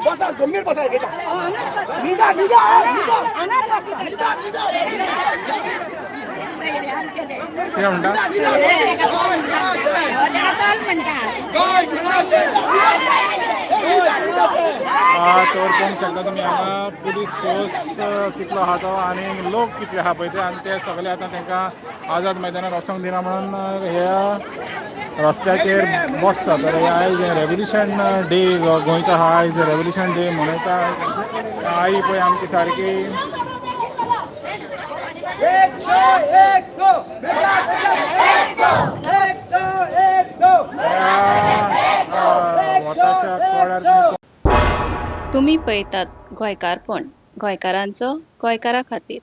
बसा, गंभीर बसा. घेता. निदा निदा निदा निदा निदा. कितें म्हणटा? तर पळोवंक शकता तुमी, हांगा पुलीस फोर्स कितलो आहा तो आनी लोक कितले आहा पळय ते. आनी ते सगळे आतां तांकां आझाद मैदानार वचोंक दिना म्हणून ह्या रस्त्याचेर बसता. तर हे आयज रेव्होल्युशन डे गोंयचो आहा. आयज रेव्होल्युशन डे मनयता. आई पळय आमची सारकी. एक दो, एक दो, एक दो, एक दो, एक दो. ह्या वताच्या कळ्यार. तुमी पळयतात गोंयकारपण, गोंयकारांचो गोंयकारा खातीर.